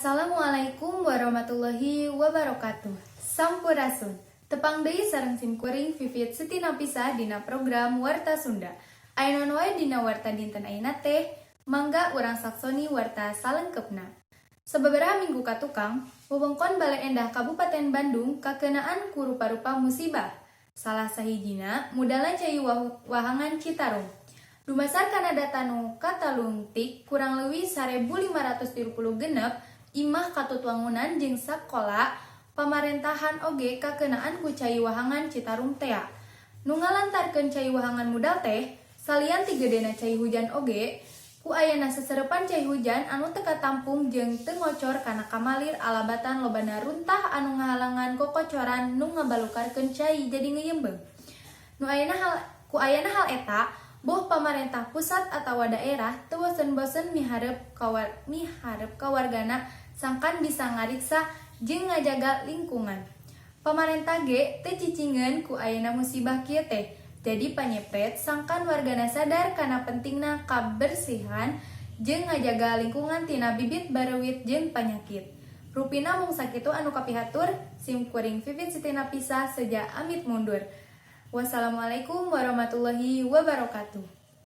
Assalamualaikum warahmatullahi wabarakatuh. Sampurasun. Tepang deui sareng simkuring Vivit Siti Napisa dina program Warta Sunda. Aya naon wae dina warta dinten ayeuna teh? Mangga urang saksoni warta salengkepna. Sababaraha minggu katukang, wewengkon Baleendah Kabupaten Bandung kakenaan ku rupa-rupa musibah. Salah sahijina mudalna cai wahangan Citarum. Dumasar kana data nu katalungtik, kurang leuwih 1536 imah katut wangunan jeung sakola pamarentahan oge kakenaan ku cai wahangan Citarum tea. Nu ngalantarkeun cai wahangan mudal teh salian ti gedena cai hujan oge ku ayana seserepan cai hujan anu teu katampung jeung teu ngocor kana kamalir alabatan lobana runtah anu ngahalangan kokocoran nu ngabalukarkeun cai jadi ngeyembeng. Nu ayana hal ku ayana hal eta, boh pamarentah pusat atawa daerah teu bosen-bosen miharep ka wargana sangkan bisa ngariksa jeung ngajaga lingkungan. Pamarentah ge teu cicingeun ku ayana musibah kieu teh. Jadi panyepret sangkan wargana sadar kana pentingna kabersihan jeung ngajaga lingkungan tina bibit bareuwit jeung panyakit. Rupina mung sakitu anu kapihatur, sim kuring Vivit Siti Napisa seja amit mundur. Wassalamualaikum warahmatullahi wabarakatuh.